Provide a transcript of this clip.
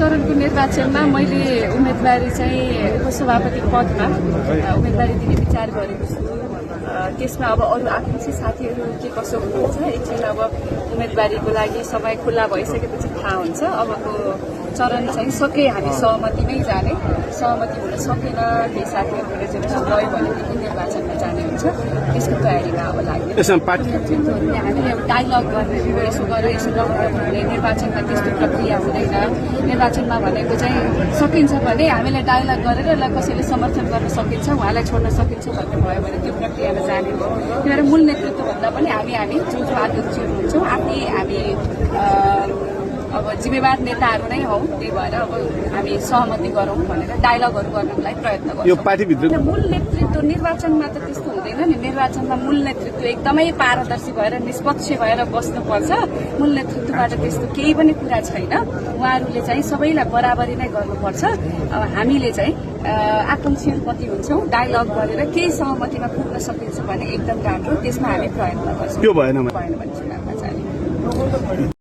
चरणको निर्वाचनमा मैले उम्मेदवारी चाहिँ उपसभापति पदमा उम्मेदवारी दिने विचार गरेको छु। त्यसमा अब अरू आकांक्षी साथीहरू के कसो हुनुहुन्छ एकछिन अब उम्मेदवारीको लागि समय खुल्ला भइसकेपछि थाहा हुन्छ। अबको चरण चाहिँ सके हामी सहमतिमै जाने, सहमति हुन सकेन केही साथीहरूको रेजोल्युसन गयो भनेदेखि निर्वाचनमा जाने हुन्छ। त्यसको तयारीमा अब लाग्यो। हामीले अब डायलग गर्ने यसो गरेर यसो हुने निर्वाचनमा त्यस्तो प्रक्रिया हुँदैन। निर्वाचनमा भनेको चाहिँ सकिन्छ भने हामीले डायलग गरेर यसलाई कसैले समर्थन गर्न सकिन्छ, उहाँलाई छोड्न सकिन्छ भन्ने भयो भने त्यो प्रक्रियामा जाने हो। त्यही भएर मूल नेतृत्व भन्दा पनि हामी जो अध्यक्षहरू हुन्छौँ हामी अब जिम्मेवार नेताहरू नै हौ। त्यही भएर अब हामी सहमति गरौँ भनेर डायलगहरू गर्नलाई प्रयत्न गर्छौँ। यो पार्टीभित्र मूल नेतृत्व निर्वाचनमा त त्यस्तो हुँदैन नि। निर्वाचनमा मूल नेतृत्व एकदमै पारदर्शी भएर निष्पक्ष भएर बस्नुपर्छ। मूल नेतृत्वबाट त्यस्तो केही पनि कुरा छैन। उहाँहरूले चाहिँ सबैलाई बराबरी नै गर्नुपर्छ। हामीले चाहिँ आकांक्षीहरू कति हुन्छौँ डायलग गरेर केही सहमतिमा पुग्न सकिन्छ भने एकदम राम्रो। त्यसमा हामी प्रयत्न गर्छौँ। त्यो भएन भने चुनावमा जाने।